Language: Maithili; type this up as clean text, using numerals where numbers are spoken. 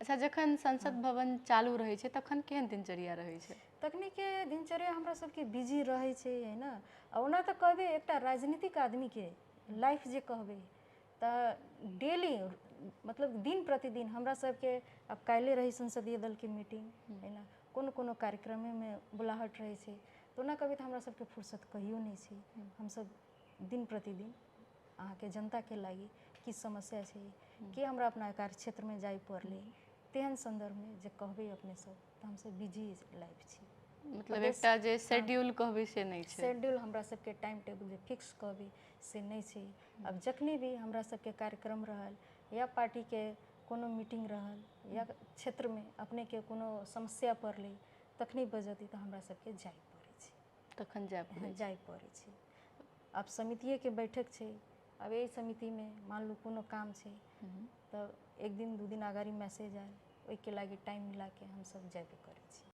अच्छा, जखन संसद भवन चालू रहै छै तखन केहन दिनचर्या रहै छै? तखनीके दिनचर्या हमरा सबके बिजी रहै छै, है ने। आ ओना तऽ कहबै एकटा राजनीतिक आदमीके लाइफ जे कहबै तऽ डेली, मतलब दिन प्रतिदिन हमरा सबके, आब काल्हि रही संसदीय दलके मीटिंग, है ने, कोनो कोनो कार्यक्रमेमे बुलाहट रहै छै, तऽ ओना कहबै तऽ हमरा सबके फुर्सत कहियो नहि छै। हमसब दिन प्रतिदिन अहाँके जनताके लागि की समस्या छै, की हमरा अपना कार्य क्षेत्रमे जाय पड़लै, तेहन सन्दर्भमे जे कहबै अपने सब तऽ हमसब बिजी लाइफ छी। मतलब एकटा जे शेड्यूल कहबै से नहि छै? शेड्यूल हमरा सबके टाइम टेबुल जे फिक्स कहबै से नहि छै। आब जखनी भी हमरा सबके कार्यक्रम रहल या पार्टीके कोनो मीटिंग रहल या क्षेत्रमे अपनेके कोनो समस्या पड़लै, तखनी बजती तऽ हमरा सबके जाय पड़ै छै। तखन जाय पड़ै छै? जाय पड़ै छै। आब समितिएके बैठक छै, आब एहि समितिमे मान लू कोनो काम छै तऽ एक दिन 2 दिन अगाडि मैसेज आयल, ओहिके लागि टाइम मिलाके हमसब जेबे करै छी।